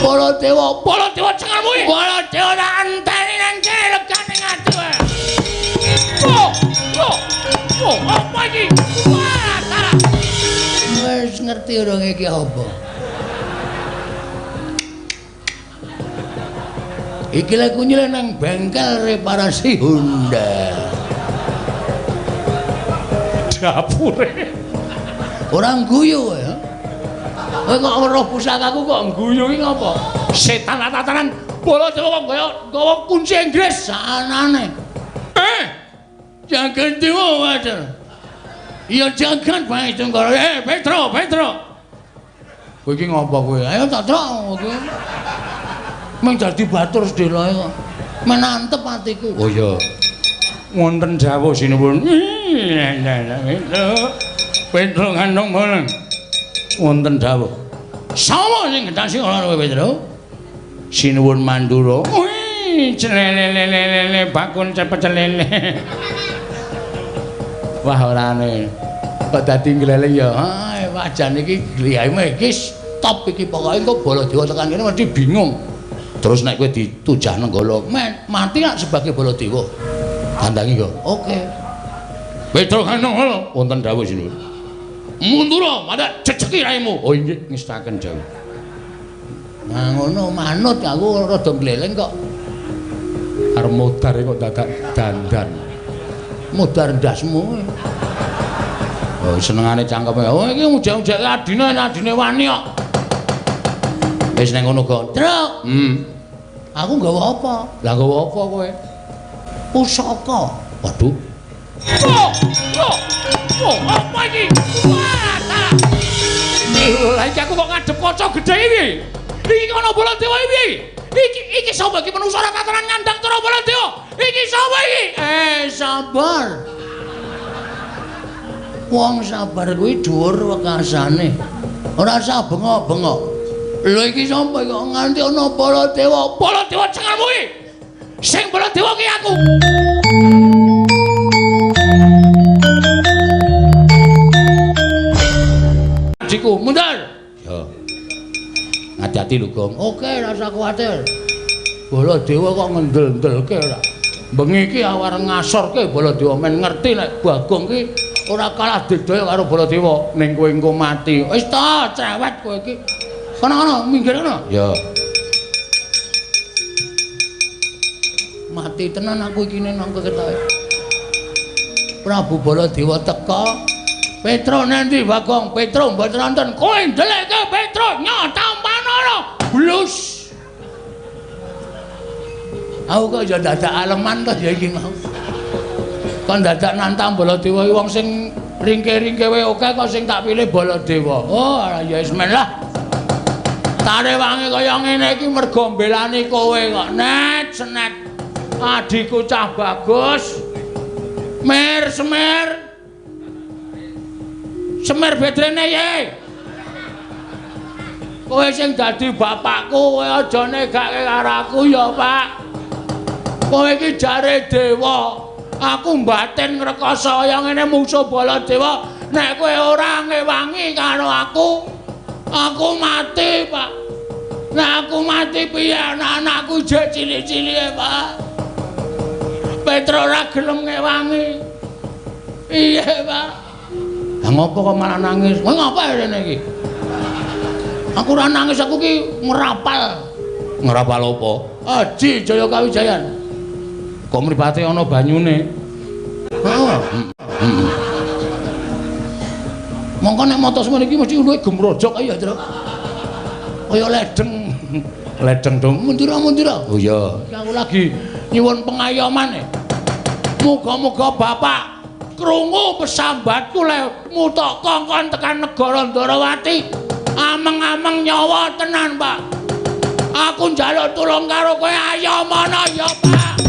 Baladewa, Baladewa cengelmu iki. Baladewa tak enteni nang kene legane ngati kowe. Oh, oh, oh, apa iki? Wah, salah. Wis ngerti urung iki apa? Iki lek kunyile nang bengkel reparasi Honda. Dapure. Ora guyu kowe ya. Kowe kok weruh pusakaku kok guyu iki ngopo? Setan tatanan Baladewa kok gawa kunci Inggris sanane. Eh. Jagan dewa wajar. Iya jagan bae Tunggara. Eh, Petro, Petro. Kowe iki ngopo kowe? Ayo tak trok kowe. Meng dadi batur sedheloe kok. Menantep atiku. Oh iya. Wonten dawuh sinuwun. Petro ngandung boleng. Wonten dawuh. Sapa sing ngendasi ora kowe Petro? Sinuwun Mandura. Wih, celelelelele bakun cepet celele. Wah orane. Kok dadi ngleleng ya. Ah, wajan iki gliyahme iki stop iki pokoke engko Baladewa tekan kene mesti bingung. Terus nek kowe ditujah Nenggala, men mati nak sebagai Baladewa. Tandangi kok. Oke. Petro Nenggala wonten dawuh sinuwun. Mundura madak jejeki raimu. Oh inggih ngestaken dawuh. Nah ngono manut aku rada ngleleng kok. Arep modar kok dadak dandan. Modar ndasmu. Oh senengane cangkeme. Oh iki ujek-ujeke adine adine wani kok. Wis nang ngono kok. Truk. Aku nggawa apa? Lah nggawa apa kowe? Pusaka. Waduh. Oh, oh, oh, apa iki? Wah, salah. Lah iki aku kok ngadep kaca gedhe iki. Iki ana Baladewa iki. Iki iki sapa iki manungsa ora katoran ngandang cara Baladewa. Iki sapa iki? Eh, sabar. Wong sabar kuwi dhuwur wekasane. Ora usah bengok-bengok. Lho iki sapa kok nganti ana Baladewa? Baladewa cengelmu iki. Sing Baladewa ki aku. Adikku, mundur. Ya. Hati-hati lho, Gong. Oke, rasa kuwatir. Baladewa kok ngendel-endelke ora. Bengi iki awar ngasorke Baladewa men ngerti nek Bagong ki ora kalah digdaya karo Baladewa ning kowe engko mati. Wis ta, cerewet kowe iki. Kono-kono, minggir kono. Ya. Mati tenan aku iki nang ketoke. Prabu Baladewa teka. Petro nanti Bagong, Petro mboten nonton. Kowe ndelekke Petro nyotampanana. Blus. Aku kok ya dadak aleman to ya iki mau. Kon dadak nantang Baladewa iki wong sing ringke-ringke wae oke kok sing tak pilih Baladewa. Oh, ya wis men lah. Tarewangi kaya ngene iki mergo mbelani kowe kok. Net senet. Adikku cah bagus. Mer semer. Semer bedrene ye. Kowe sing dadi bapakku, kowe aja negake karo aku ya, Pak. Kowe iki jare dewa. Aku mbatin ngrekoso kaya ngene mungsuh Baladewa. Nek kowe ora ngewangi karo aku, aku mati, Pak. Nek aku mati piye anak-anakku jek cilik-cilike, Pak. Petro ora gelem ngewangi. Iya, Pak. Lah ngopo kok malah nangis? Kowe ngopo rene iki? Aku ora nangis, aku ki ngrapal. Ngrapal apa? Aji Jaya Kawijayan. Kok mripate ana banyune? Heeh. Mongko nek mata semene iki mesti luwih gemrojok ya, Truk. Kaya ledeng. Ledeng dong. Mundura-mundura. Oh iya. Aku lagi nyuwun pengayoman. Muga-muga bapak krungu pesambatku le mutok kongkon tekan negara Ndorowati. Ameng-ameng nyawa tenan, Pak. Aku njaluk tulung karo kowe, ayo mono ya, Pak.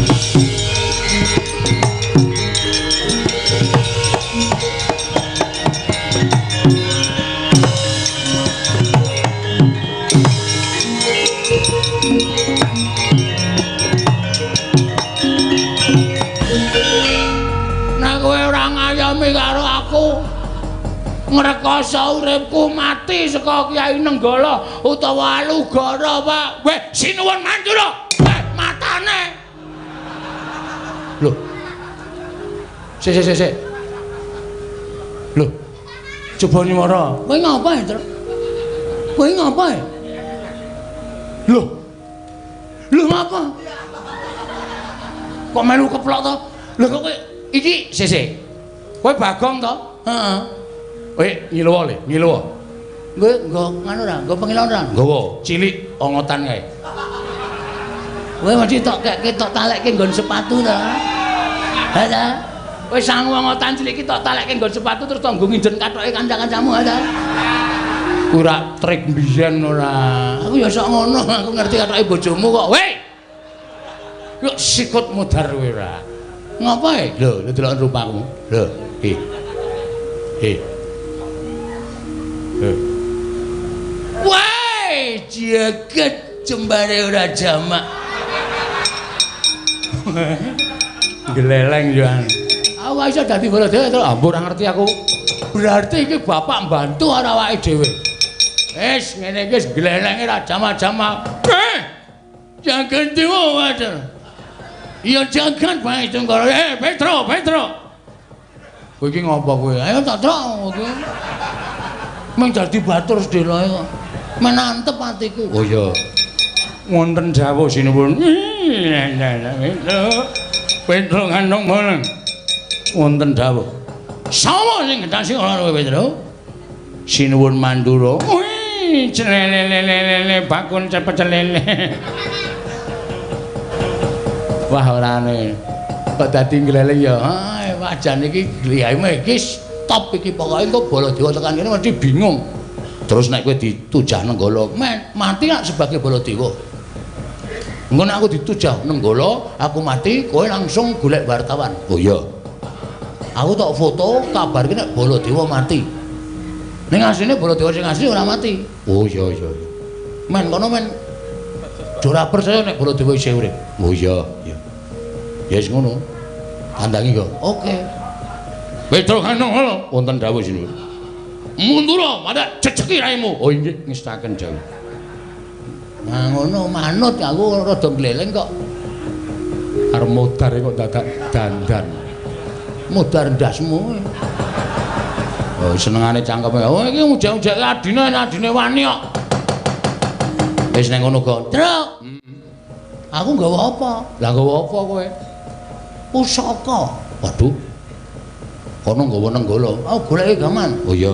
Nek kowe ora ngayomi karo aku, Ngrekoso uripku mati saka Kyai Nenggala utawa Alugara, Pak. Weh, sinuwun Mandura. Weh, matane. Lho. Sik sik sik. Lho. Coba nyuwara. Kowe ngapa, Tru? Kowe ngapa? Lho. Lho ngapa? Kok melu keplok to? Lho kok kowe iki sik sik. Kowe Bagong to? Heeh. Kowe ngiluwa le, ngiluwa. Kowe nggo nganu ora? Nggo pengilon ora? Nggawa, cilik ongotan kae. Kowe mesti tok kekke tok talekke nggon sepatu to. Ha ta? Kowe sangu ongotan cilik iki tok talekke nggon sepatu terus tok nggo nginjen kathoke kanca-kancamu ha ta? Kuwi ra trik mbiyen ora. Aku ya sok ngono, aku ngerti kathoke bojomu kok. Weh. Yuk sikut mudhar kowe ora. Ngapa e? Lho, lho delok rupamu. Lho, iki. He. Lho. Wah, jagat jembare ora jamak. Gleleng yo. Aku iso dadi Baladewa to. Ampun ora ngerti aku. Berarti iki bapak mbantu ora awake dhewe. Wis ngene iki wis glelenge ra jamak-jamak. Eh. Jagat dewa wajar. Iya jagat bae Tunggara. Eh, Petro, Petro. Kowe iki ngopo kowe? Ayo tak trok kowe. Meng dadi batur sedheloe kok. Menantep atiku. Oh iya. Wonten dawuh sinuwun. Petro ngandung boleng. Wonten dawuh. Sapa sing gendhasi ora kowe Petro? Sinuwun Mandura. Wih, celelelelele bakun cepet celele. Wah orane. Kok dadi ngleleng ya. Ha, wajan iki gliyahme iki stop iki pokoke engko Baladewa tekan kene mesti bingung. Terus nek kowe ditujah Nenggala, men mati lak sebagai Baladewa. Engko nek aku ditujah Nenggala, aku mati, kowe langsung golek wartawan. Oh iya. Aku tok foto kabarke nek Baladewa mati. Ning asline Baladewa sing asli ora mati. Oh iya iya. Men kono men ora percaya nek Baladewa isih urip. Oh iya, iya. Ya wis ngono. Tandangi kok. Oke. Petro kano ngono wonten dawuh sinuwun. Mundura, madak jejeki raimu. Oh inggih ngestaken dawuh. Nah ngono manut aku rada gleleng kok. Arep modar kok dadak dandan. Modar ndasmu. Oh senengane cangkeme. Oh iki ujak-ujake adine adine wani kok. Wis nang ngono kok. Truk. Aku nggawa apa? Lah nggawa apa kowe? Pusaka. Waduh. Kono nggawa Nenggala. Oh goleki gaman. Oh iya.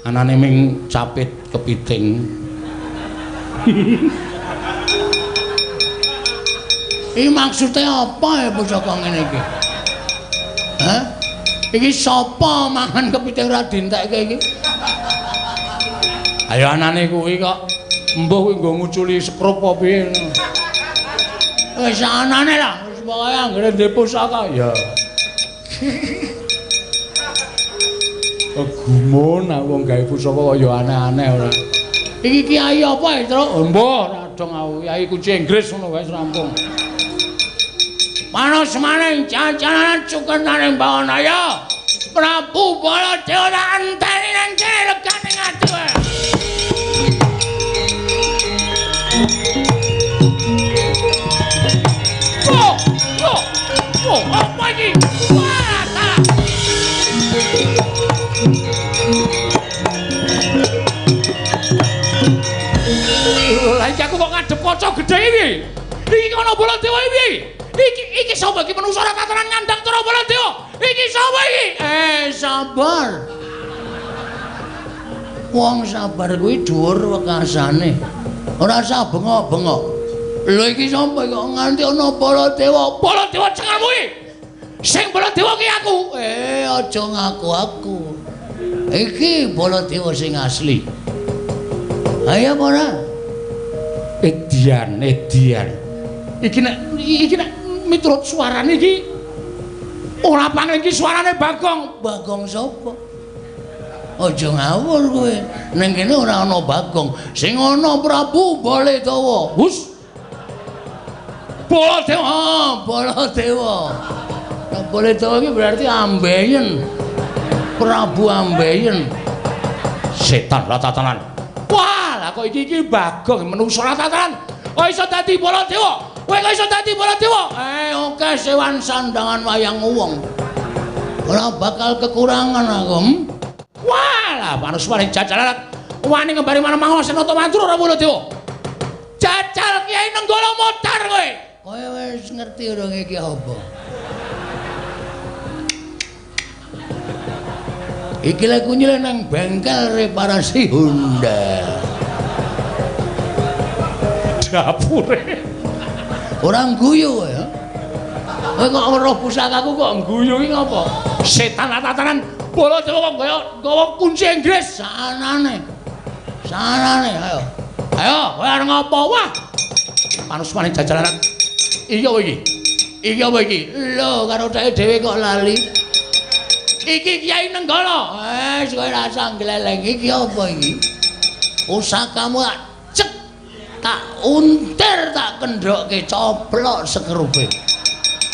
Anane ming capit kepiting. Iki maksude apa ya pusaka ngene iki? Hah? Iki sapa mangan kepiting ora dientekke iki? Ayo anane kuwi kok embuh kuwi nggo nguculi sekrup apa piye ngono. Wis anane lah, wis pokoke anggere ndek pusaka ya. Gumun aku wong gawe pusaka kok ya aneh-aneh ora. Iki kiai apa ya, Truk? Embuh ora dong aku, kiai kunci Inggris ngono wae rampung. Panas maning jajanan cukenaning Bawanaya. Prabu Baladewa tak enteni nang kene legane ati wae. Oh, oh, oh, apa iki? Wah, ta. Lah iki aku kok ngadep kaca gedhe iki. Iki ana Baladewa iki. Iki iki sapa iki manungsa ora katoran ngandang cara Baladewa. Iki sapa iki? Eh, sabar. Wong sabar kuwi dhuwur wekasane. Ora usah bengok-bengok. Lho iki sapa kok nganti ana Baladewa? Baladewa cengelmu iki. Sing Baladewa ki aku. Eh, aja ngaku aku. Iki Baladewa sing asli. Ayo apa ora? Edian, edian. Iki nek miturut suarane iki ora pangling iki suarane Bagong. Bagong sapa? Aja ngawur kowe. Ning kene ora ana Bagong. Sing ana Prabu Baladewa. Hus. Baladewa, Baladewa. Baladewa iki berarti Ambeyen. Prabu Ambeyen. Setan ratatanan. Wah, lah kok iki iki Bagong menungso ratatanan. Kok iso dadi Baladewa? Kowe kok iso dadi Baladewa? Oke sewan sandangan wayang wong. Ora bakal kekurangan aku. Wah, lah manuswane jajal wani ngembari manah Senata Mandura ora Baladewa. Jajal Kyai Nenggala modar kowe. Kowe wis ngerti urung iki apa? Iki lek kunyile nang bengkel reparasi Honda. Dapure. Ora guyu ya. Kowe kok weruh pusakaku kok guyu iki ngopo? Setan tatanan Baladewa kok kaya nggawa kunci Inggris. Sanane. Sanane ayo. Ayo, kowe arep ngopo? Wah. Manusmane jajalanan. Iki apa iki? Iki apa iki? Lho, karo dheke dhewe kok lali. Iki Kyai Nenggala. Wis kowe rasa ngleleng iki apa iki? Pusakamu tak cek, tak untir, tak kendhokke coplok sekerupe.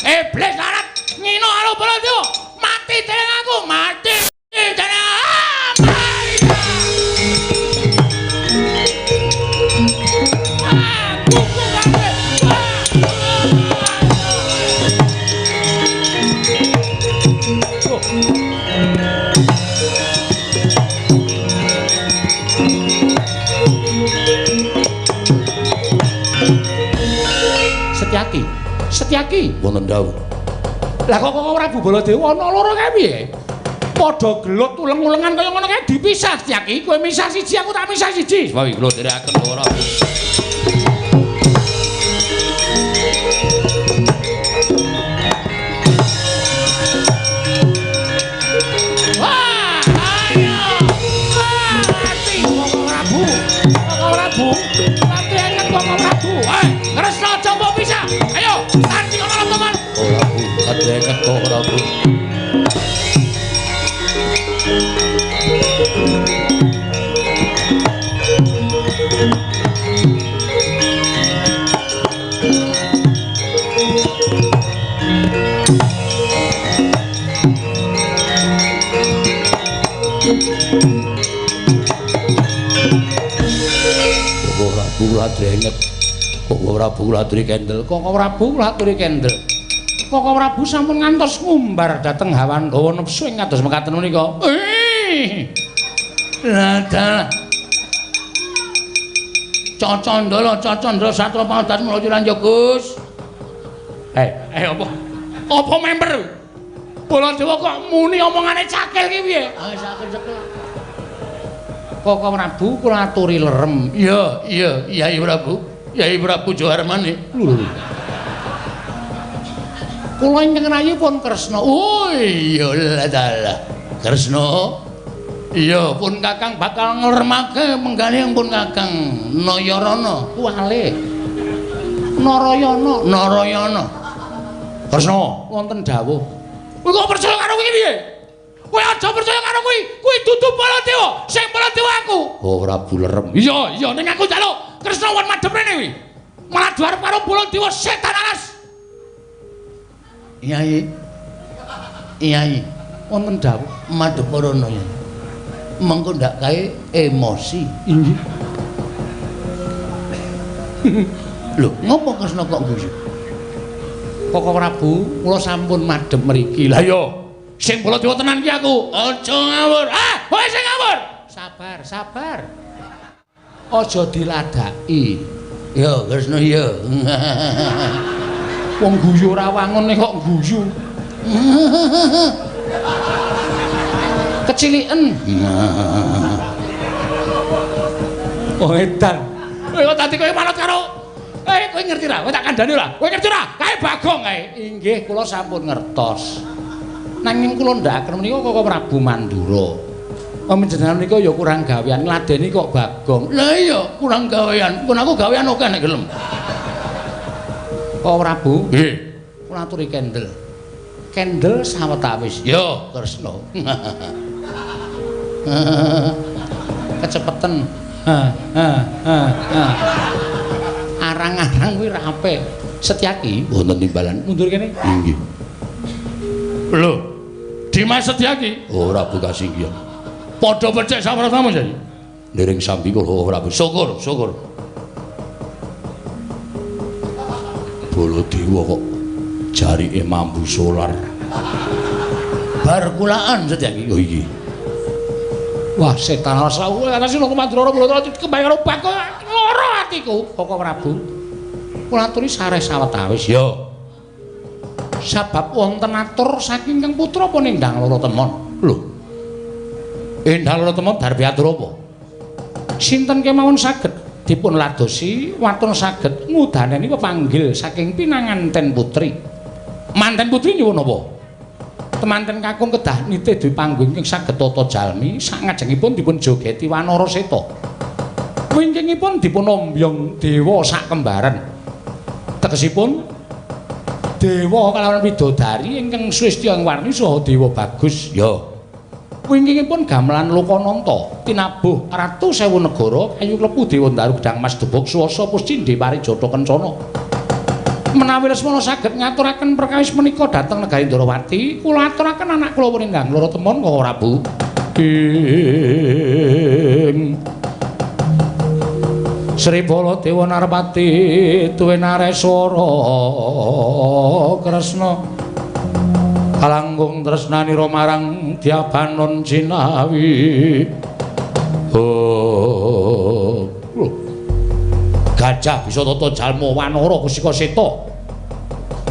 Iblis larat ngino karo Baladewa. Mati dening aku, mati dening. Setyaki, Setyaki wonten dawuh. Lah kok kok Prabu Baladewa ana loro kae piye? Padha gelut uleng-ulengan kaya ngono kae dipisah Setyaki, kowe misah siji aku tak misah siji. Wae kula dherekaken ora. Wah, ayo. Wah, mati Koko Prabu. Koko Prabu, mati enget Koko Prabu. Kresna aja mbok pisah. Ayo, tanti kono teman. Ora Bu, kadreket kok ora Bu. Kok Prabu kadreket. Kok Prabu laturi kendel, Kok Prabu laturi kendel. Kok Prabu sampun ngantos ngumbar dhateng hawa hawa nepsu ing kados mekaten menika. Lah dalah. Cacandala, cacandala satra pangadas mula lanjut Gus. Apa? Apa member? Baladewa kok muni omongane cakil ki piye? Ah, cakil-cakil. Koko Prabu kula aturi lerem. Iya, iya, Yai Prabu. Yai Prabu Joharmani. Lho. Kula ingkang rayi pun Kresna. Oh iya lah dalah. Kresna. Iya, pun Kakang bakal ngleremake penggalih pun Kakang Nayarana kuwale. Narayana, Narayana. Kresna, wonten dawuh. Kowe kok percaya karo kuwi piye? Kowe aja percaya karo kuwi. Kuwi dudu Baladewa, sing Baladewa aku. Oh, Prabu lerem. Iya, iya ning aku njaluk Kresna won madhep rene kuwi. Malah diarep karo Baladewa setan alas. Yai. Yai, wonten dawuh madhep rono ya. Mengko ndak kae emosi. Inggih. Lho, ngopo Kresna kok guyu? Koko Prabu, kula sampun madhep mriki. Lah iya, sing Baladewa tenan ki aku. Aja ngawur. Ah, kowe sing ngawur. Sabar, sabar. Aja diladaki. Ya, Kresna ya. Wong guyu ora wangune kok guyu. Keciliken. Wong edan. Kowe kok dadi kowe manut karo kowe ngerti ra? Kowe tak kandhani ora? Kowe ngerti ora? Kae Bagong kae. Inggih, kula sampun ngertos. Nanging kula ndhakaken menika Koko Prabu Mandura. Panjenengan menika ya kurang gawean, ngladeni kok Bagong. Lah iya, kurang gawean. Pun aku gawean akeh nek gelem. Koko Prabu? Nggih. Kula aturi kendel. Kendel sawetawis. Ya, Kresna. Kecepeten. Ha ha ha ha. Arang-arang kuwi ra apik. Setyaki wonten timbalan. Mundur kene. Inggih. Lho, Dimas Setyaki? Oh, Prabu Kasinggihan. Padha becik sapratamu jadi. Niring sambi kula Prabu. Syukur, syukur. Baladewa kok jarike mambu solar. Bar kulaan Setyaki. Oh iki. Wah, setan rasa sila Mandura Baladewa kembali karo Bagong lara atiku. Koko Prabu. Kula aturi sareh sawetawis. Ya. Sabab wonten atur saking Kang Putra apa nendang loro temon. Lho. Endang loro temon darbe atur apa? Sinten kemawon saged dipun ladosi waton saged ngudaneni pepanggil saking pinanganten putri. Manten putri nyuwun apa? Temanten kakung kedah nitih dwi panggung ingkang saged tata jalmi sangajengipun dipun jogeti Wanara Seta. Wingkingipun dipun ombyong dewa sak kembaran. Tegesipun dewa kalawan widodari ingkang sulistya ing warni saha dewa bagus. Ya. Wingkingipun gamelan Lokananta tinabuh ratu sewu negara kayu klepu dewa ndaru gedang mas debog swasa puscindhe parijata kencana. Menawi Lesmana saged ngaturaken perkawis menika dhateng negari Ndrawati, kula aturaken anak kula Wurenggang Loro Temon Koko Prabu. Ing Sri Baladewa Narpati tuwe nareswara Kresna kalangkung tresnanira marang Dyabanon jinawi. Oh, gajah bisa tata jalma wanara kusika seta.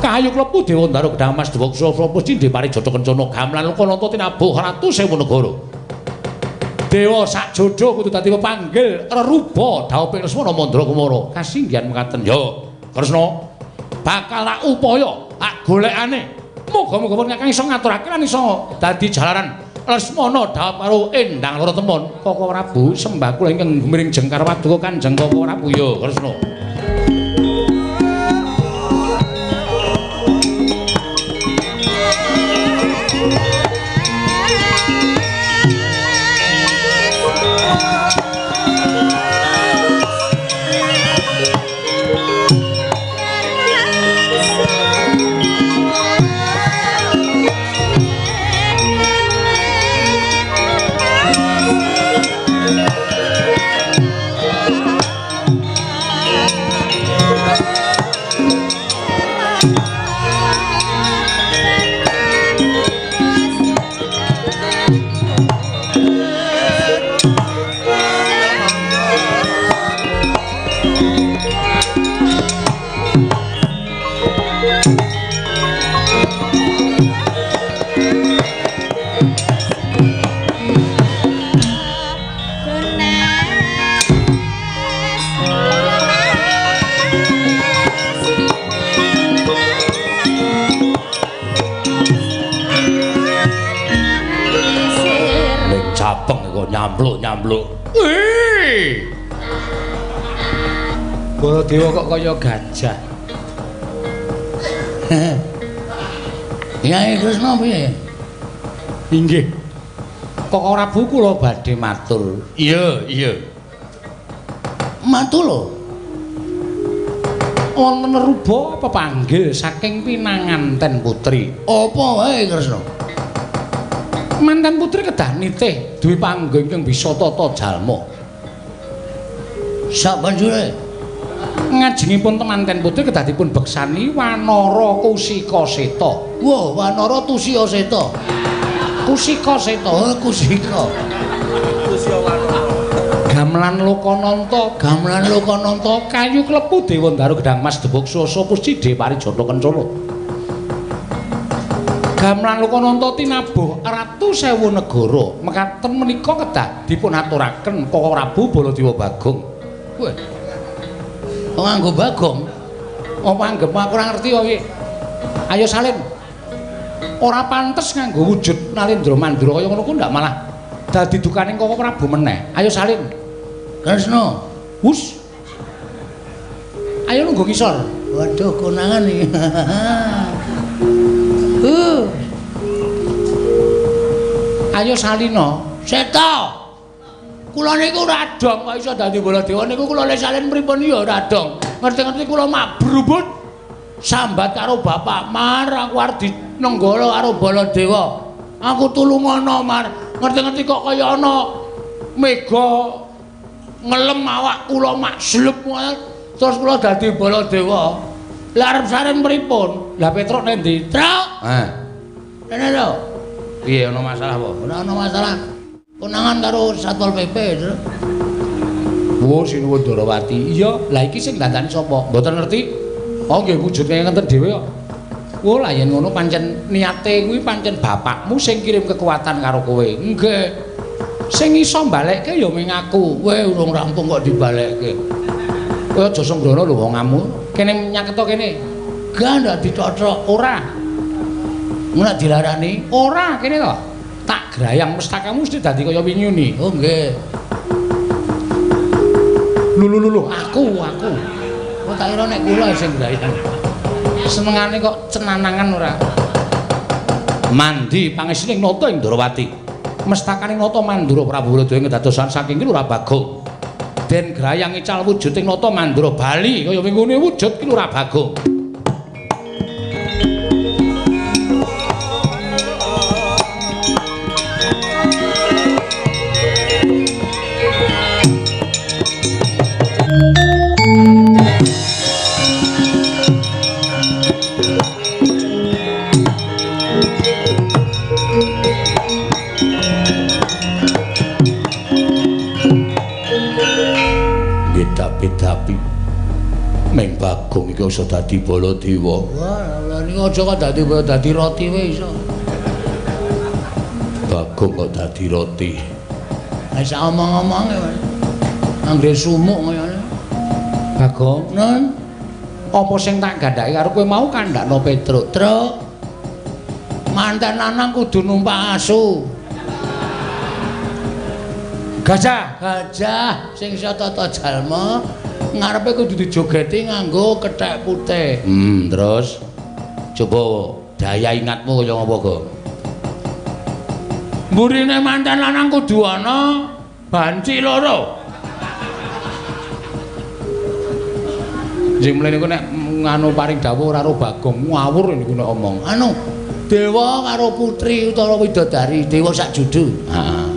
Kayu klepu dewa ndaru gedang mas dewok sasa pusti parijata kencana gamelan Lokananta tinabuh ratu sewu negara. Dewa sak jodo kudu dadi pepanggil reruba dhawuhing Lesmana Mandra Kumara. Kasinggihan mekaten. Ya, Kresna bakal tak upaya tak golekane. Muga-muga pun kakang iso ngaturake lan iso dadi jalaran Lesmana dhawuh karo Endang Loro Temon. Koko Prabu sembah kula ingkang gumiring jengkar paduka Kanjeng Koko Prabu. Ya, Kresna. Nyambluk-nyambluk. Wih. Baladewa kok kaya gajah. Kyai Kresna piye? Inggih. Koko Prabu kula badhe matur. Iya, iya. Matur lho. Wonten ruba pepanggil saking pinanganten putri. Apa wae Kresna? Manten putri kedah nitih duwe panggung ingkang bisa tata jalma. Sabanjure ngajengipun temanten putri kedah dipun beksani Wanara Kusika Seta. Wah, Wanara Tusya Seta. Kusika Seta. Oh, Kusika. Tusya Wanara. Gamelan Lokananta, gamelan Lokananta kayu klepu dewa ndaru gedang mas debog swasa puscindhe parijata kencana. Gamelan Lokananta tinabuh ratu sewu negara. Mekaten menika kedah dipun aturaken Koko Prabu Baladewa Bagong. Wah. Kok nganggo Bagong? Apa anggep aku ora ngerti kok iki. Ayo salin. Ora pantes nganggo wujud Nalendra Mandura kaya ngono ku ndak malah dadi dukaning Koko Prabu meneh. Ayo salin. Kresna. Hus. Ayo nunggu ngisor. Waduh konangan iki. Ayo salina. Seta. Kula niku ora dong kok iso dadi Baladewa niku kula le salin pripun ya ora dong. Ngerti-ngerti kula mabrubut sambat karo bapak mar aku arep Nenggala karo Baladewa. Aku tulungono Mar. Ngerti-ngerti kok kaya ana mega ngelem awak kula mak slep terus kula dadi Baladewa. Lah arep saren pripun? Lah Petruk nek ndi? Truk. Heh. Rene lho. Piye ana masalah apa? Ora ana masalah. Konangan karo Satpol PP, Truk. Oh, sinuwun Darawati. Iya, lah iki sing dandani sapa? Mboten ngerti. Oh, nggih wujud ngenten dhewe kok. Oh, lah yen ngono pancen niate kuwi pancen bapakmu sing kirim kekuatan karo kowe. Nggih. Sing iso mbalekke ya ming aku. Kowe urung rampung kok dibalekke. Kowe aja sembrono lho wong amu. Kene nyaketo kene. Gak ndak dicocok. Ora. Ora dilarani. Ora kene to. Tak grayang mestakamu mesti dadi kaya wingi. Oh nggih. Lho lho lho aku. Kok tak kira nek kula sing grayang. Senengane kok cenanangan ora. Mandi pangesining nata ing Ndrawati. Mestakane nata Mandura Prabu Baladewa kedadosan saking Ki Lurah Bagong. Den grayang ical wujuding nata Mandura bali kaya wingune wujud Ki Lurah Bagong. Dapi-dapi ming Bagong iki iso dadi Baladewa. Wah, lha niku aja kok dadi bala dadi roti wae iso. Bagong kok dadi roti. Ha sak omong-omonge wae. Anggere sumuk kayane. Bagong, Nun, apa sing tak gandhake karo kowe mau kandhakno Petruk? Truk. Manten lanang kudu numpak asu. Gajah, gajah sing iso tata jalma ngarepe kudu dijogeti nganggo kethek putih. Terus coba daya ingatmu kaya ngapa, Gong? Mburine manten lanang kudu ana banci loro. Sing mlene niku nek nganu paring dawuh ora karo Bagong ngawur niku nek omong. Anu, dewa karo putri utawa widodari, dewa sak judu. Heeh.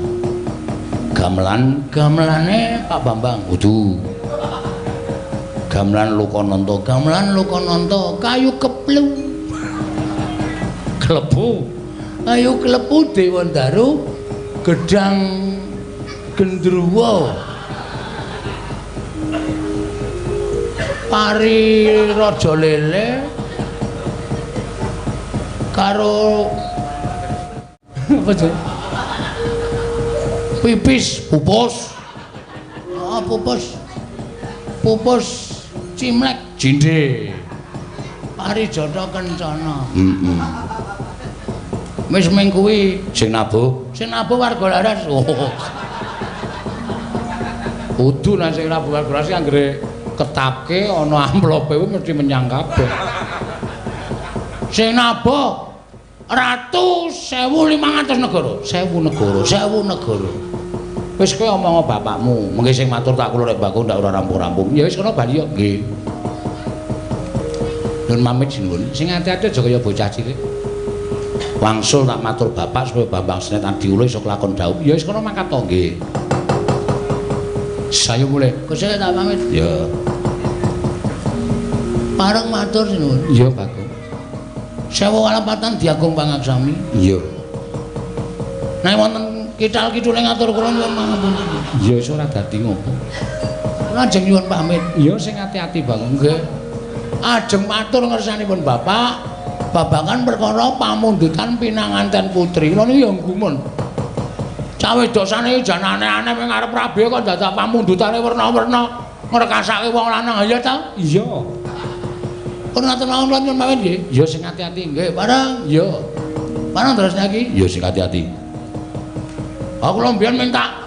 Gamelan, gamelane Pak Bambang. Kudu. Gamelan Lokananta, gamelan Lokananta, kayu keplu. Klebu. Kayu klebu Dewandaru, gedang gendruwo. Pari raja lele karo apa jenenge? Pipis, pupus. Oh, pupus. Pupus cimlek cindhe. Parijata kencana. Heeh. Wis ming kuwi sing nabuh, sing nabuh warga laras. Oh. Kudu nek sing nabuh warga laras anggere ketapke ana amplope kuwi mesti menyang kabeh. Sing nabuh Ratu 1500 negara, 1000 negara, 1000 negara. Wis kowe omong bapakmu, mengke sing matur tak kula rek Bagong ndak ora rampung-rampung. Ya wis kono bali yo. Nggih. Nun pamit sinuwun. Sing ati-ati aja kaya bocah cilik. Wangsul tak matur bapak supaya Bambang Senet Adiwulo iso kelakon dhaup. Ya wis kono mangkat to nggih. Sayo mulih. Gusti tak pamit. Ya. Pareng matur sinuwun. Iya, Bagong. Sewu kalepatan diagung pangaksami. Iya. Nek wonten kital kidule ngatur kula nyuwun pangapunten. Iya wis ora dadi ngopo. Kula ajeng nyuwun pamit. Iya sing ati-ati Bagong. Nggih. Ajeng matur ngersanipun Bapak babagan perkara pamundutan pinanganten putri. Kula niku ya gumun. Cah wedok saniki jan aneh-aneh ming arep rabi kok dadak pamundutane werna-werna ngrekasake wong lanang. Ya ta? Iya. Pun ngaten mawon kula nyuwun pamit nggih. Ya sing ati-ati nggih, bareng. Iya. Bareng terus niki. Ya sing ati-ati. Aku lho mbiyen minta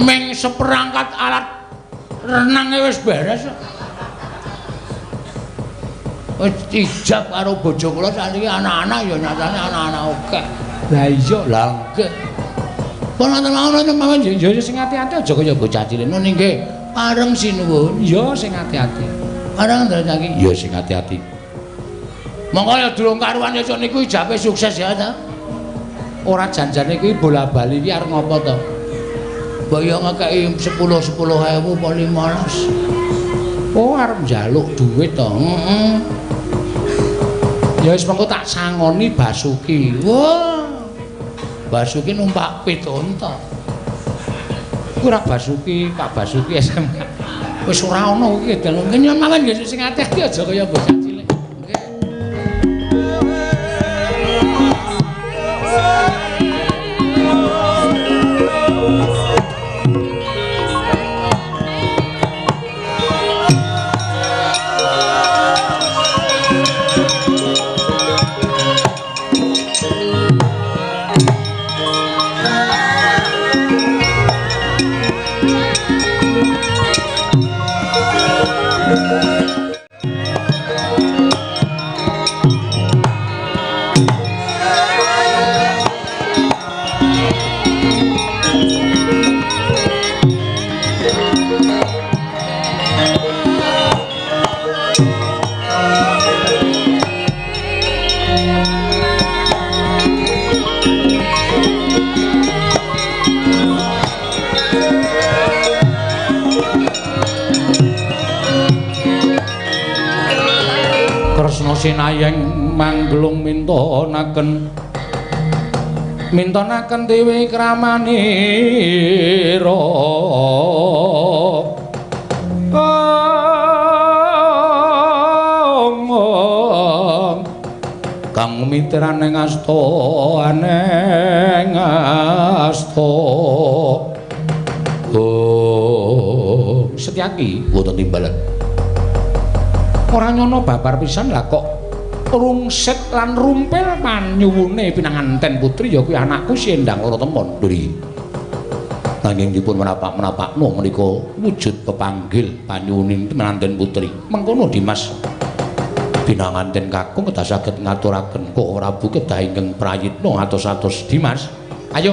ming seperangkat alat renange wis beres. Wis ijab karo bojo kula sakniki anak-anak ya nyatane anak-anak akeh. Lah iya, lah nggih. Pun ngaten mawon nyuwun pamit nggih. Ya sing ati-ati aja kaya bocah cilik. Nun nggih. Pareng sinuwun. Ya sing ati-ati. Pareng terus iki. Ya sing ati-ati. Monggo ya durung karuan esuk niku ijabe sukses ya ta. Ora janjane kuwi bola-bali iki arep ngopo to? Mbok yo ngekeki 10 10.000 apa 15. Oh arep njaluk duit to. Heeh. Ya wis mengko tak sangoni Basuki. Wah. Basuki numpak pit unta. Kuwi ora Basuki, Pak Basuki SMK. Wis ora ana iki dalu. Nyen mawon nggih sing ati-ati aja kaya bocah cilik. Nggih. Sinayeng manggelung mintonaken mintonaken dewi kramanira kang mitrane ngasta aneng asta. Oh Setyaki wonten timbalan ora nyono babar pisan lah kok rungsit lan rumpil panyuwune pinanganten putri ya kuwi anakku si Endang Loro Temon. Lho nanging dipun menapak-menapakno menika wujud pepanggil panyuwune pinanganten putri. Mengkono Dimas pinanganten kakung kedah saged ngaturaken kok Prabu kedah ingkang prayitna atos-atos Dimas. Ayo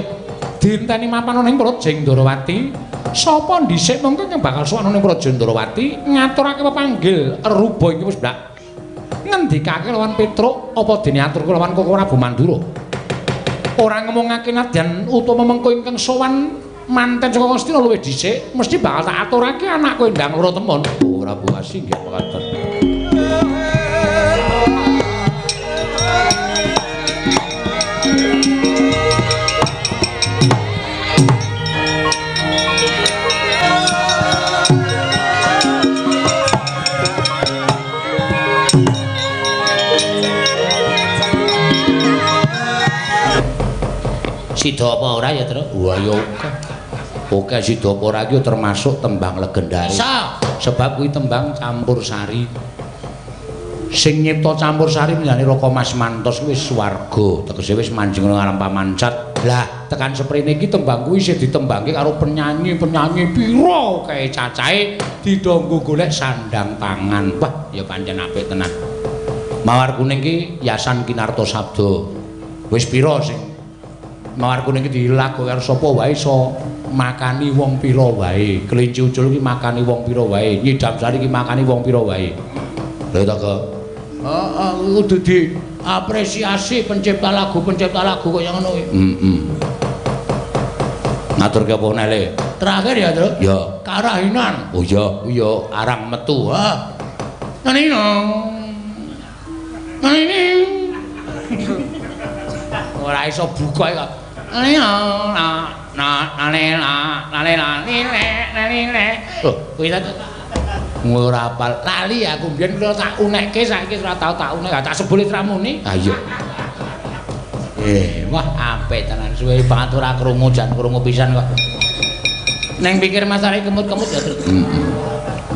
dienteni mapan ana ing Praja Ndrawati. Sapa dhisik mongko ingkang bakal sowan ning Praja Ndrawati ngaturake pepanggil ruba iki wis blak. Ngendikake lawan Petruk apa dene aturke lawan Koko Prabu Mandura. Ora ngomongake nadyan utama mengko ingkang sowan manten saka Ngastina luwih dhisik mesti bakal tak aturake anakku Endang Loro Temon. Oh Prabu Asih nggih mekaten. Sida apa ora ya, Tru? Wah ya oke. Oke sida apa ora iki termasuk tembang legendaris. Sebab kuwi tembang campur sari. Sing nyipta campur sari menjane Raka Mas Mantos kuwi wis swarga, tegese wis manjing nang alam pamancat. Lah, tekan seprene iki tembang kuwi isih ditembangke karo penyanyi-penyanyi pira kae cacahe didonggo golek sandang pangan. Wah, ya pancen apik tenan. Mawar Kuning ki Yasan Kinarto Sabdo. Wis pira sing Mawar Kuning iki dilaku karo sapa wae iso makani wong pira wae. Kelinci ucul iki makani wong pira wae. Nyidam Sari iki makani wong pira wae. Lha ta kok. Heeh, kudu diapresiasi pencipta lagu kaya ngono kuwi. Heeh. Ngaturke apa nele? Terakhir ya, Tru? Ya. Karahinan. Oh iya, iya arang metu. Ha. Ngene. Ngene. Ora iso buka kok. Na na na na na na. Oh, kuwi ta. Ora apal. Lali aku mbiyen kula tak unekke saiki ora tau tak unek. Tak sebule tramune. Ha iya. Wah apik tenan suwe banget ora krungu jan krungu pisan kok. Neng pikir Mas Ari kemut-kemut ya, Tru. Heeh.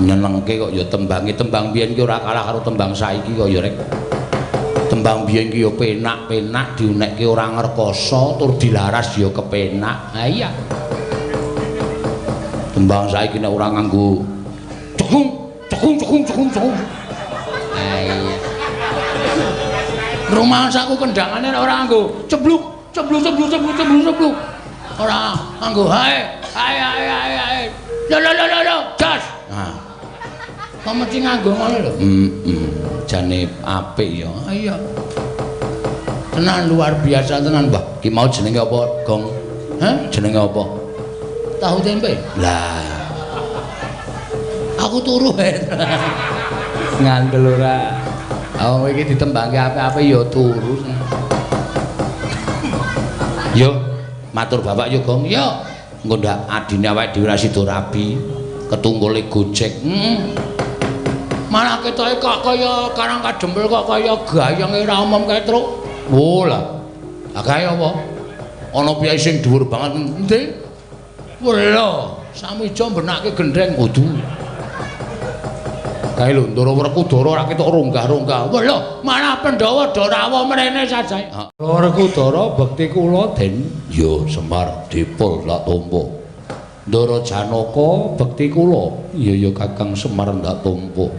Nyenengke kok ya tembange tembang biyen ki ora kalah karo tembang saiki kok ya rek. Tembang biyen ki ya penak-penak diunekke ora ngrekoso tur dilaras ya kepenak. Ha iya. Tembang saiki nek ora nganggo cekung cekung cekung cekung cekung. Ha iya. Rumangsaku kendangane nek ora nganggo cebluk cebluk cebluk cebluk cebluk cebluk. Ora nganggo hae hae hae hae. Lo lo lo lo jos. Nah. Kok mesti nganggo ngono lho. Heeh. Jane apik ya. Iya. Tenan luar biasa tenan, Mbah. Ki mau jenenge apa, Gong? Hah? Jenenge apa? Tahu tempe. Lah. Aku turu. Ngandel ora. Oh iki ditembangke apik-apik ya turu. Yo, matur bapak yo, Gong. Yo. Engko ndak adine awake dhewe ra sida rabi, ketunggule Gojek. Heeh. Malah ketoke kok kaya Karang Kadempel kok kaya gayange ra umum Petruk. Oh lah. Lah kaya apa? Ana piyai sing dhuwur banget endi? Wela, samijo mbenake gendheng kudu. Kae lho Ndara Werkudara ora ketok ronggah-ronggah. Wela, malah Pandhawa do rawuh mrene sajae. Werkudara bekti kula Den. Ya Semar dipul tak tampa. Ndara Janaka bekti kula. Ya ya Kakang Semar ndak tampa.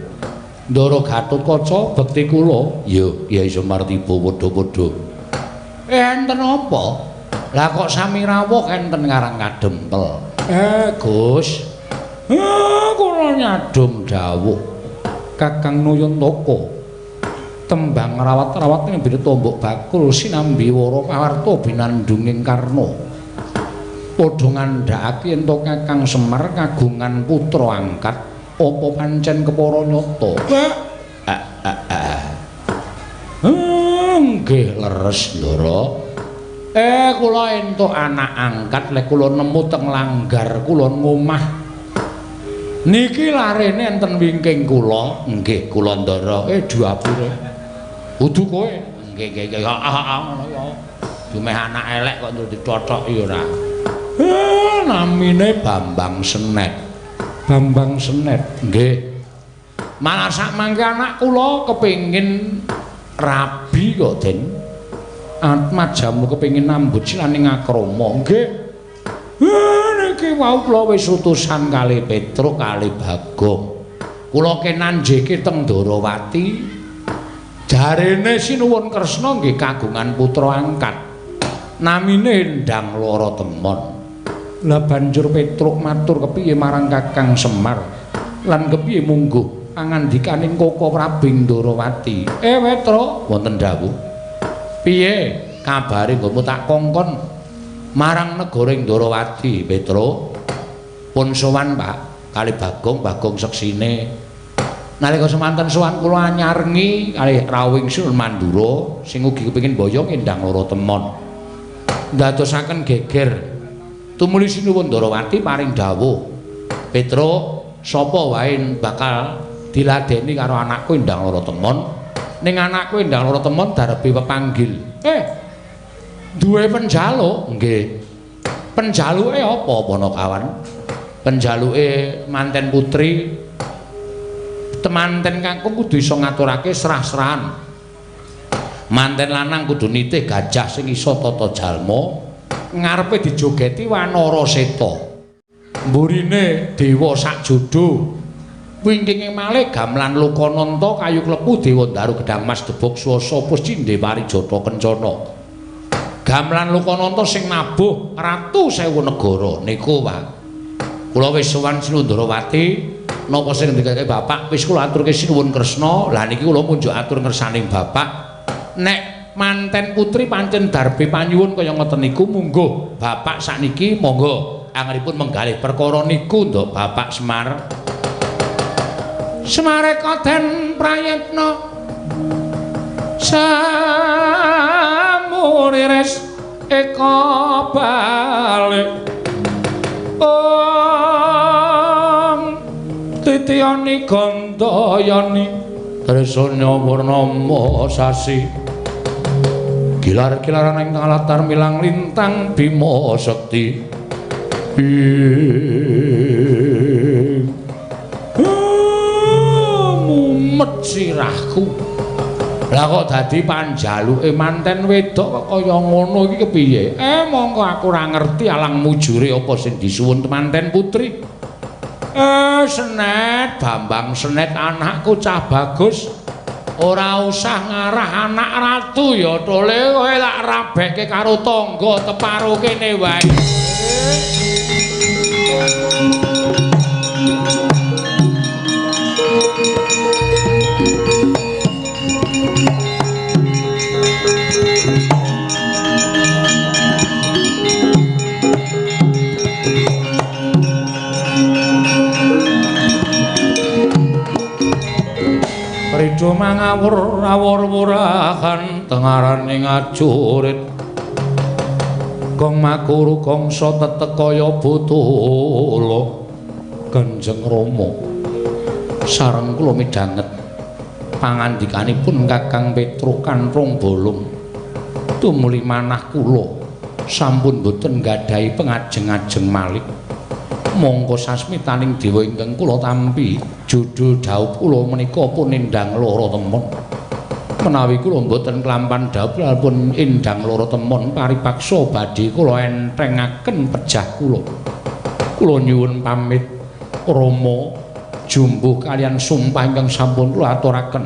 Ndara Gatotkaca bekti kula. Ya Kyai Semar tiba padha-padha. Enten apa? Lah kok sami rawuh enten Karang Kadempel. Gus. Kula nyadhum dawuh. Kakang Nuyantaka. Tembang rawat-rawat ing bene tombok bakul sinambi wara pawarta binandunging karna. Padha ngandhakake yen to Kakang Semar kagungan putra angkat apa pancen kepara nyata? Nggih leres Ndara. Kula entuk anak angkat lek kula nemu teng langgar kula ngomah. Niki larene enten wingking kula. Nggih kula Ndara. Duapure. Kudu kowe. Nggih nggih nggih. Heeh ngono ya. Dumeh anak elek kok ndur dithothok ya ora. Namine Bambang Senet. Bambang Senet. Nggih. Malah sak mangke anak kula kepengin rabi kok, Den. Atmajamu kepengin nambut silaning akrama. Nggih. Niki wau kula wis utusan kali Petruk kali Bagong. Kula kenanjeke teng Ndorowati. Jarene Sinuwun Kresna nggih kagungan putra angkat. Namine Endang Loro Temon. Lah banjur Petruk matur kepiye marang Kakang Semar lan kepiye mungguh pangandikaning Koko Prabu Ndorowati. Petruk, wonten dawuh. Piye kabare nggonmu tak kongkon marang negara Ndorowati, Petruk? Pun sowan, Pak, kali Bagong, Bagong seksine. Nalika semanten sowan kula nyarengi kalih rawuhing Sunan Mandura sing ugi kepengin boyong Endang Loro Temon. Ndadosaken geger. Tumuli Sinuwun Ndorowati paring dawuh, Petruk, sapa wae bakal diladeni karo anakku Endang Loro Temon? Ning anakku Endang Loro Temon darepe pepanggil. Duwe penjaluk? Nggih. Penjaluke apa, Panakawan? Penjaluke manten putri. Temanten kakung kudu iso ngaturake serah-serahan. Manten lanang kudu nitih gajah sing iso tata jalma. Ngarepe dijogeti Wanara Seta. Mburine dewa sakjodo. Wingkinge malih gamelan Lokananta kayu klepu dewa ndaru gedhang mas debog swasa puscindhe parijata kencana. Gamelan Lokananta sing nabuh ratu sewu negara niku, Pak. Kula wis sowan Sinundrawati, napa sing ngendikake bapak wis kula aturke Sinuwun Kresna. Lah niki kula munjuk atur ngersaning bapak. Nek manten putri pancen darbe panyuwun kaya ngoten niku mungguh bapak sakniki monggo anggenipun menggalih perkara niku nduk Bapak Semar. Semareka den prayitna samuriris eka balik om titiyani gandayani tresna purnama sasi gilar-gilaran ing latar milang lintang bima sekti mumet sirahku. Lah kok dadi panjaluke manten wedok kok kaya ngono iki kepiye? Mongko aku ora ngerti alang mujure apa sing disuwun manten putri. Senet, Bambang Senet anakku cah bagus. Ora usah ngarah anak ratu ya tole kowe tak rabekke karo tangga teparo kene wae. padha mangawur awur-wurahan tengaraning ajurit. Gong makuru gongso tetek kaya butula. Kanjeng Rama sareng kula midhanget pangandikanipun Kakang Petruk Kantrung Bolong. Tumuli manah kula sampun boten nggadahi pengajeng-ajeng malih. Mongko sasmitaning dewa ingkang kula tampi judul dhaup kula menika pun endang loro temon. Menawi kula mboten klampan dhaup pun endang loro temon paripaksa badhe kula entengaken pejah kula. Kula nyuwun pamit Rama jumbuh kalian sumpah ingkang sampun kula aturaken.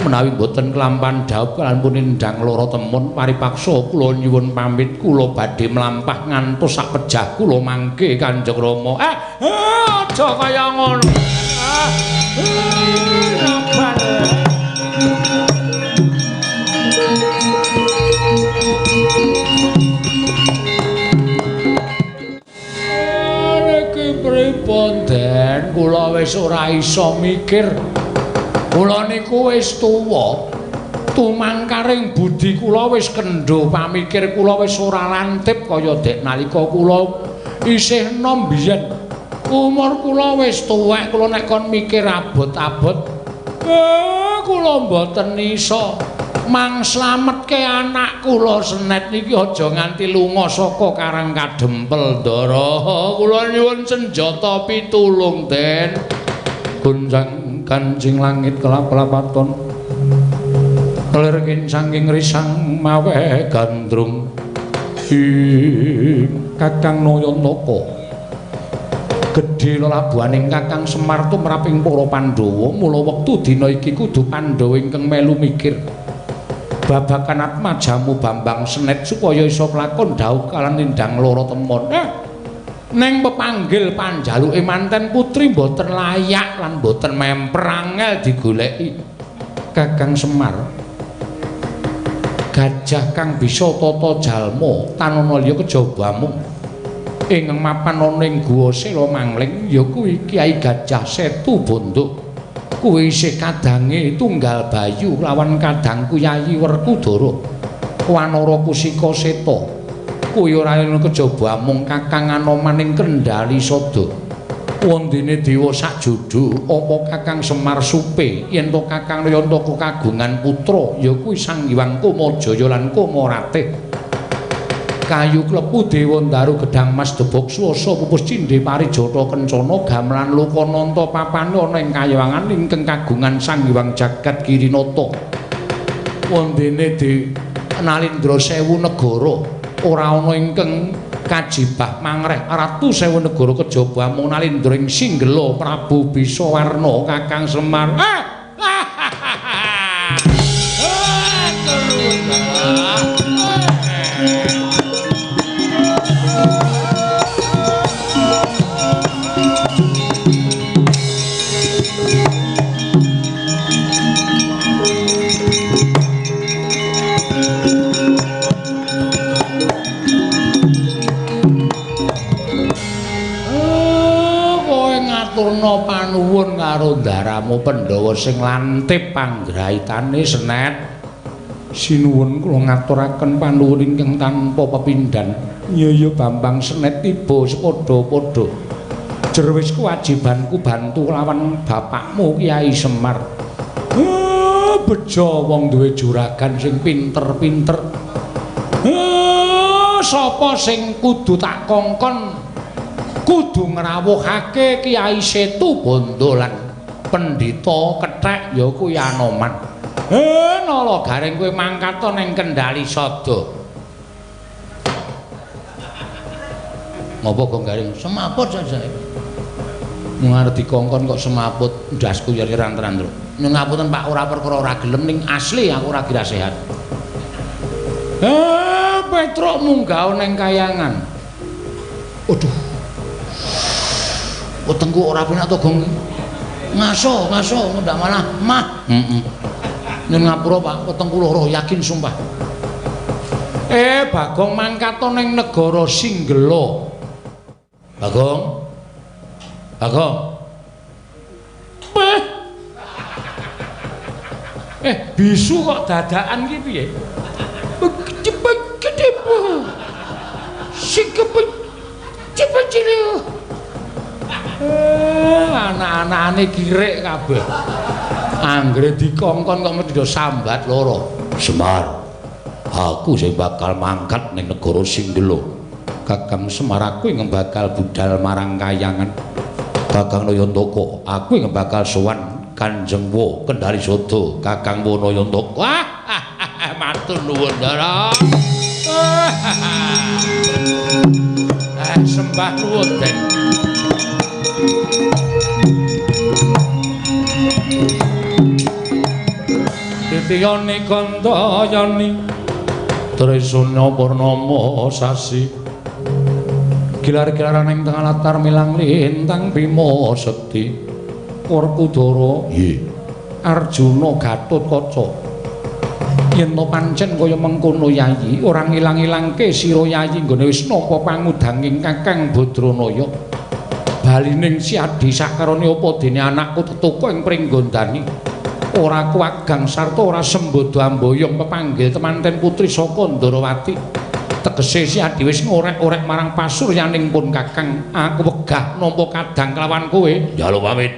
Menawi mboten klampan dhaup kalian pun endang loro temon paripaksa kula nyuwun pamit kula badhe mlampah ngantos sak pejah kula mangke Kanjeng Rama. Aja kaya ngono. Niki pripun Den, kula wis ora iso mikir. Kula niku wis tuwa, tumangkaring budi kula wis kendho, pamikir kula wis ora lantip kaya dek nalika kula isih enom biyen. Umur kula wis tuwek, kula nek kon mikir abot-abot, kula mboten iso. Mang slametke anak kula Senet niki aja nganti lunga saka Karang Kadempel, Ndara. Kula nyuwun senjata pitulung, Den. Gonjang kancing langit kelap-lapaton lir kincanging risang mawe gandrung. Kakang Nayantaka gedhe lelabuhaning Kakang Semar tumraping para Pandhawa. Mula wektu dina iki kudu Pandhawa ingkang melu mikir babagan atmajamu Bambang Senet supaya iso kelakon dhaup kalan nindang loro temon. Neng pepanggil panjaluke manten putri mboten layak lan mboten memper angel digoleki. Kakang Semar gajah kang bisa tata jalma tanana liya kejaba mung ingkang mapan ana ing Guwa Sela Mangling ya kuwi Kyai Gajah Setu Bondo. Kuwi isih kadange Tunggal Bayu lawan kadangku Yayi Werkudara Wanara Kusika Seta. Kuwi ora ana kejaba mung Kakang Anoman ing Kendhali Sada. Wondene dewa sakjudu apa Kakang Semar supe yen to Kakang Nayantaka kagungan putra ya kuwi Sang Hyang Kumajaya lan Kumaratih. Kayu klepu dewa ndaru gedang mas debok swasa pupus cindhe parijata kencana gamelan lokananta papane ana ing kayangan ingkang kagungan Sang Hyang Jagat Girinata. Wondene de Nalindra sewu negara ora ana ingkang kajibah mangreh ratu sewu negara kejaba mung Nalindra ing Singgela Prabu Bisawarna Kakang Semar. Panuwun karo ndaramu Pandhawa sing lantip panggraitane Senet. Sinuwun kula ngaturaken panuwun ingkang tanpa pepindhan. Iya Bambang Senet tiba sepadha-padha. Jer wis kewajibanku bantu lawan bapakmu Kyai Semar. Bejo wong duwe juragan sing pinter-pinter. Sapa sing kudu tak kongkon kudu ngrawuhake Kyai Setu Bondo lan pendhita kethek ya kuwi Anoman. Nala Gareng kowe mangkat ning Kendhali Sada. Ngopo Gong Gareng? Semaput saja. Mung arep dikongkon kok semaput ndasku yer tenan, Truk. Nyuwun ngapunten Pak, ora perkara ora gelem ning asli aku ora kira sehat. Petruk munggah ning kayangan. Aduh. Wetengku ora penak to, Gong. Ngaso, ngaso, ndak malah mah. Heeh. Nyun ngapura, Pak, wetengku loro yakin sumpah. Bagong mangkat ning negara Singgela. Bagong. Bagong. Beh. Bisu kok dadakan ki piye? Anak-anakane kirik kabeh. Anggere dikongkon kok mesti do sambat loro. Semar, aku sing bakal mangkat ning negara Singgela. Kakang Semar aku ing bakal budal marang kayangan. Kakang Nayantaka, aku ing bakal sowan Kanjeng Wo Kendari Sada. Kakang Wo Nayantaka. Matur nuwun, Ndara. Sembah nuwun, Den. Titiyani kandayani Trisuna purnama sasi gilar-gilaran ing tengah latar milang lintang Bima Sekti Werkudara nggih Arjuna Gatotkaca yen to pancen kaya mengkono Yayi ora ngilang-ilangke sira Yayi nggone wis nampa pangudanging Kakang Badranaya balining si Adi sakarane apa dene anakku tetuka ing pringgondani ora kuwagang sarta ora sembodo amboyong pepanggil temanten putri saka Ndarawati tegese si Adi wis ngorek-orek marang pasuryaning pun Kakang aku wegah nampa kadang kelawan kowe njaluk pamit.